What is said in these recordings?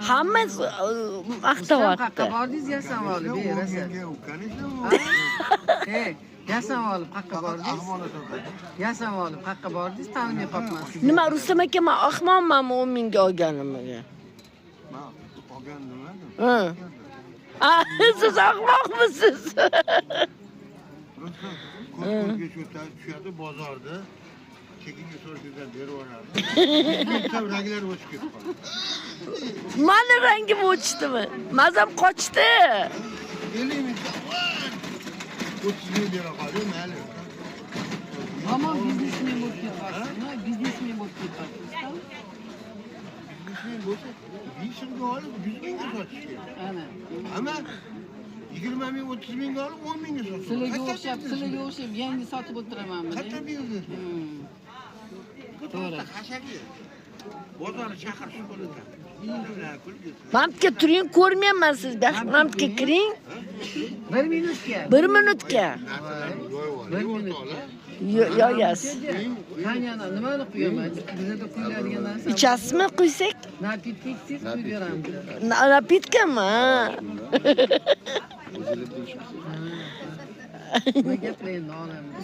Hamma Rustam, maqtayapti. qayerqa bordingiz yasanib olib, ey, rosa. Ey, yasanib olib qayerqa bordingiz? Yasanib olib qayerqa bordingiz? Tanimay qolibman sizni. Nima, Rustam aka, man ahmoqmanmi 10 mingga olganimga? Man olgan nima? Ha. A, siz ahmoqmisiz? Rustam ko'z ko'zga tushadi bozorda. Tekinga so'rashdan berib yuboradi. Bitta ranglar o'chib ketib qoldi. Mani rangim o'chdimi? Mazam qochdi. 50 ming, 30 ming bera qoldi, mayli. Yomon biznesmen bo'lib ketyapsiz. Nima biznesmen bo'lib ketyapsiz, Rustam? Biznesmen bo'lsa, 5 mingga olib 100 mingga sotish kerak. Ana. Ammo 20 ming, 30 mingga olib 10 mingga sotish. Sizlarga o'xshab, sizlarga o'xshab yangi sotib o'tiramanmi? Qayerdan biznes? To'g'ri. Hashaki. Bozorni chaqirishib bo'ladi. Mana bu yerga turing, ko'rmayapman sizni. Mana bu yerga kiring. Bir minutga. Bir minutga. Bir minutga. Yoyasiz. Tanyana nimani quyaman? Bizada quyiladigan narsa. Ichasizmi quysak? Напитка ichsangiz quyib beramiz. Напитка mi? Nima gaplar endi olamda?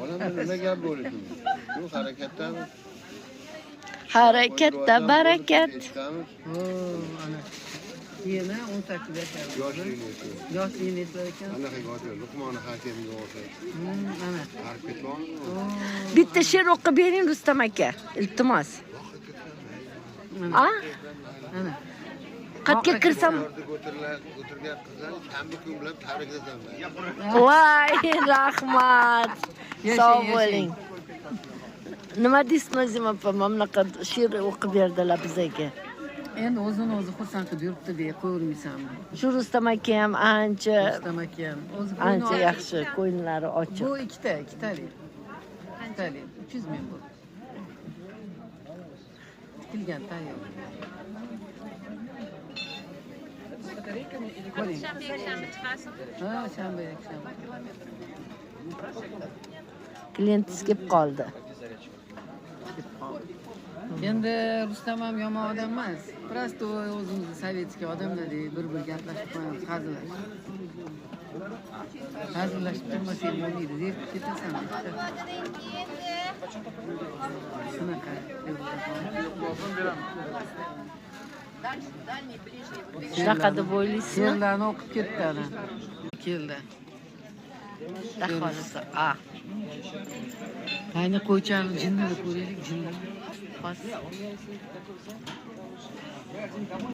Olamda nima gap bo'lishi mumkin? Shu harakatdamiz. Harakatda barakat. Eshitamiz. O, ana. Keyin 18 yashar. Yoshligini eslaymiz. Yoshligini eslar ekan. Anaqa o'xshab, Luqmoni Hakimga o'xshab. Ana. Qarib ketmoqmi? Bitta she'r o'qib bering, Rustam aka, iltimos. A? Ana. Qayerga kirsam? O'tirgan qizlar shanba kun bilan tabriklasam. Voy, rahmat. Yashang, Sog' yashang. bo'ling. Nima deysiz, Nozima opa, mana bunaqa she'r o'qib berdilar bizaga. Endi o'zini o'zi xursand qilib yuribdi deya qo'yavermaysanmi? Shu Rustam aka ham ancha Rustam aka ham o'zi ko'ngli ancha ochiq. yaxshi, ko'ngillari ochiq. Bu ikkita, ikkitalik. Ikkitalik. 300 ming bu. Tikilgan tayyor. Ko'ring. Shanba, yakshanba chiqasizmi? Ha, shanba, yakshanba. Klientingiz kelib qoldi. Endi Rustam ham yomon odam emas. Просто o'zimizni советский odamlar bir-bir gaplashib qo'yamiz, hazillashib. Hazillashib turmasak bo'lmaydi, zerikib ketasan. Shunaqa. Shunaqa deb o'ylaysizmi? She'rlarni o'qib ketdi ana. Keldi. Xohlasa. A. Qani qo'ychani jinnini ko'raylik, jinnini. Hozir.